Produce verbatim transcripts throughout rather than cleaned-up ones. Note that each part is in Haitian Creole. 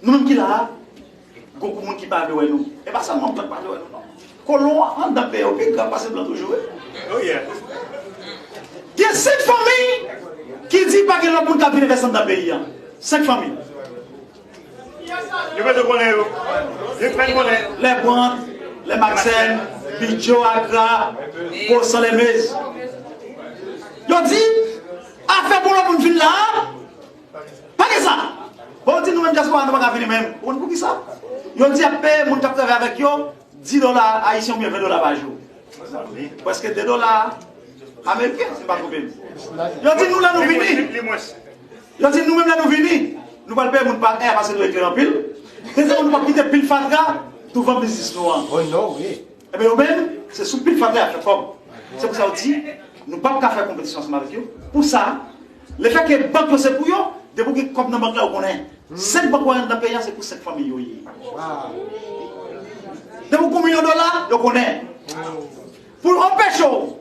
Nou menm ki la a, gon gwoup moun ki pa vle wè nou. E pa sèlman blan ki pa vle wè nou, non. Kolon an anndan peyi a, yo pi grav pase blan toujou, wi. Oh, yeah. Gen senk fanmi ki di pa gen lòt moun k ap vin envesti anndan peyi a. Senk fanmi. Yo pa konnen yo. Yo pa konnen. Les Brandt, les Maxène, Pitcho, Agra, Bosan, les Mez. Yo di, afè pou lòt moun vin la a, pa gen sa. Bon, yo di nou menm dyaspora, nou pa ka vini menm. Ou konn poukisa? Yo di y ap peye moun k ap travay avèk yo dis dola ayisyen oubyen ven dola pa jou. Prèske de dola ameriken, si m pa twonpe m. Yo di nou lè nou vini. Yo di nou menm lè nou vini, nou pral peye moun pa èr paske nou eklere anpil. Dezyeman, nou p ap kite pil fatra douvan biznis nou an. Oh non, wi. Ebyen, yo menm, se sou pil fatra y ap fè kòb. Se pou sa yo di, nou p ap ka fè konpetisyon ansanm avèk yo. Pou sa, lefètke bank yo se pou yo, depi w gen kòb nan bank la, yo konnen. Senk bank w wè anndan peyi a, se pou senk fanmi yo ye. Depi w gen yon milyon dola, yo konnen. Pou anpeche w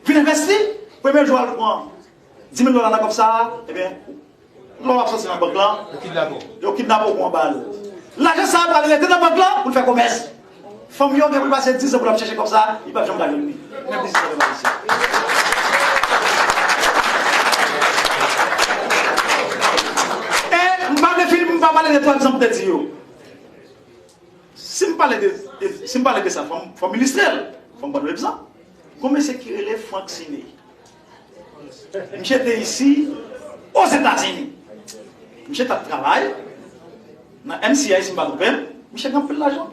vin envesti, premye jou a, yo pran dis mil dola nan kòb sa a, ebyen, lè w ap soti nan bank lan, yo kidnape w, yo kidnape w pran bal. Lajan sa a pral rete nan bank lan pou l fè komès. Fanmi yo gen pou l pase dis an pou l ap chèche kòb sa a, li p ap janm ka jwenn li. Men biznis nan pèp ayisyen. E m pa vle fini pou m pa pale de twa egzanp m te di yo. Si m pale de, de, si m pale de sa, fò m, fò m ilistre l. Fò m ba nou egzanp. Gon mesye ki rele Frank Siné. Misye te isi Ozetazini. Misye t ap travay nan M C I, si m pa twonpe m. Misye gen anpil lajan.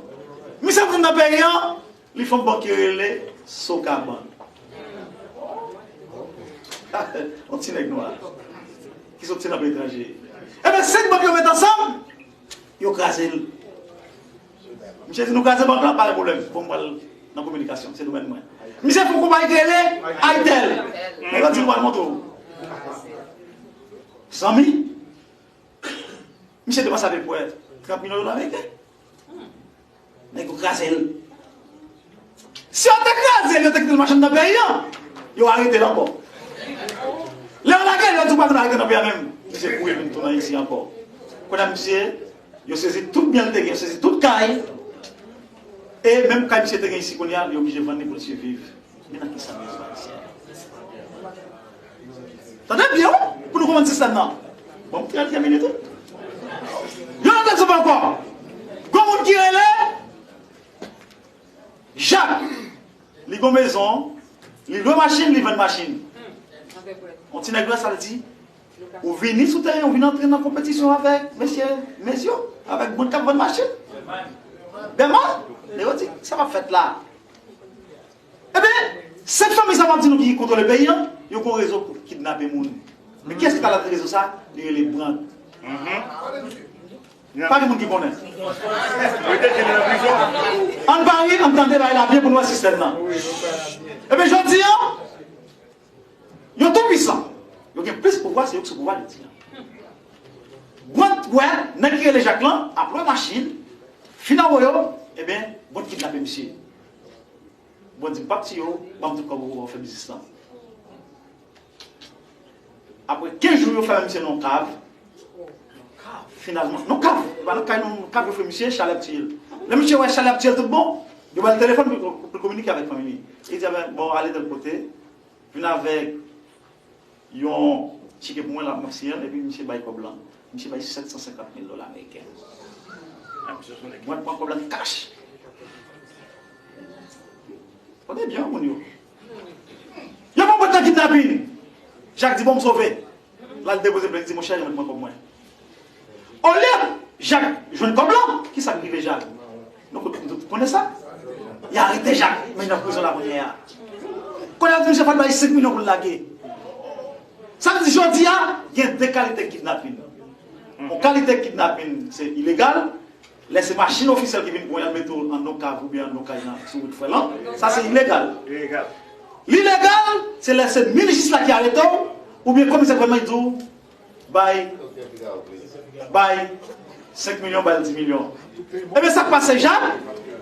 Misye vin nan peyi an, li fè yon bank ki rele Sokabank. Yon ti nèg nwa ki soti nan peyi etranje. Ebyen, senk bank yo met ansanm, yo kraze l. Misye di, "Nou kraze bank lan, pa gen pwoblèm. Bon, m pral nan kominikasyon, se domèn mwen." Misye fè yon konpayi ki rele Itel. Nèg yo di, "Nou pral montre w." Zanmi, misye depanse apeprè trant milyon dola ameriken. Nèg yo kraze l. Si yo te kraze l, yo te kite l mache anndan peyi an, yo arete l ankò. Lè yo lage l, yo di, "Ou pa konn arete nan peyi a menm." Misye kouri vin tounen isi ankò. Kounye a misye, yo sezi tout byen l te gen, yo sezi tout kay. E menm kay misye te gen isi kounye a, li oblije vann li pou l siviv. Men nan kisa nou ye ayisyen? Tande byen, wi, pou nou konprann sistèm nan. Bon, m te al fè minit, wi. Yon lòt egzanp ankò. Gon moun ki rele Jak. Li gon mezon, li lwe machin, li vann machin. Yon ti nèg lwe sa l di, ou vini sou teren, ou vin antre nan konpetisyon avèk mesye Mezyo, avèk moun k ap vann machin. Bèman, nèg yo di, sa p ap fèt la. Ebyen, senk fanmi sa m ap di nou ki kontwole peyi an, yo gon rezo pou kidnape moun. Men kiyès ki ta la rezo sa? Li rele Brandt. Pa gen moun ki konnen. Ann pale, ann tande bagay la byen pou nou wè sistèm nan. Ebyen, jodi a, yo tou pwisan. Yo gen plis pouvwa, se yo ki sou pouvwa jodi a. Brandt wè nèg ki rele Jak lan ap lwe machin, fin anwo yo, ebyen, Brandt kidnape misye. Brandt di, "M p ap tiye w, ban m tout kòb ou pou w fè biznis lan." Apre kenz jou, yo fèmen misye nan yon kav. Finalman, nan kav, e pa nan kay non, nan kav yo fè misye, chalè ap tiye l. Lè misye wè chalè ap tiye l tout bon, yo ba l telefòn pou, pou l kominike avèk fanmi li. Li di, "Ebyen, bon, ale tèl kote, vin avèk yon cheke pou mwen la, m ap siyen l," epi misye bay kòb lan. Misye bay sèt san senkant mil dola ameriken. Mwen pran kòb lan kach. Kote byen moun yo? Yo pran Brandt nan kidnapin. Jak di, "Bon, m sove." L al depoze plent, li di, "Monchè, yo mèt pran kòb mwen." Olye Jak jwenn kòb lan, kisa k rive Jak? Nou tout, nou tout konnen sa. Y arete Jak, men nan prizon la kounye a. Kounye a, misye fèk bay senk milyon pou l lage. Sa vle di, jodi a, gen de kalite kidnapin. Yon kalite kidnapin, se ilegal. Lè se machin ofisyèl ki vin pran w, y al mete w an non kav oubyen an non kay nan, sou wout frè lan, sa se ilegal. Ilegal. Li legal, se lè se minis jistis la ki arete w, oubyen komisè gouvènman ki di w, bay, bay senk milyon, bay dis milyon. Ebyen, sa k pase Jak?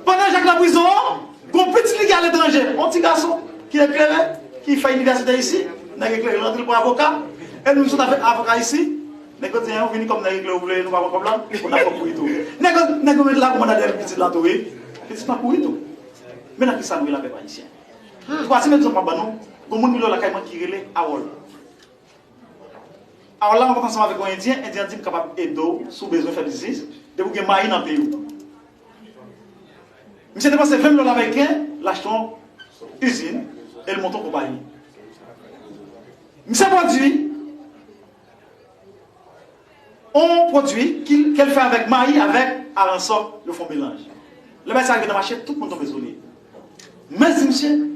Pandan Jak nan prizon an, gon pitit li ki aletranje, yon ti gason ki eklere, ki fè inivèsite isi, nèg eklere, l rantre l pran avoka, e nou sot avèk avoka isi, Nèg yo di, "Ou vini kòm nèg ekle, ou vle, nou pa pran kòb la, ou nan kòb pou li tou." Nèg yo, nèg yo met lakou nan dèyè pitit la tou, wi. Pitit la kouri tou. Men nan ki sa nou ye la, pèp ayisyen? Twazyèm egzanp m ap ban nou, gon moun m wè lakay mwen ki rele Harold. Harold la rankontre ansanm avèk yon Endyen, Endyen an di, "M kapab ede w si w bezwen fè biznis, depi w gen mayi nan peyi w." Misye depanse ven mil dola ameriken, l achte yon izin e l monte yon konpayi. Misye pwodui yon pwodui ki, ke l fè avèk mayi, avèk aransò, yo fè yon melanj. Lè bagay sa rive nan mache, tout moun tonbe sou li. Men di misye,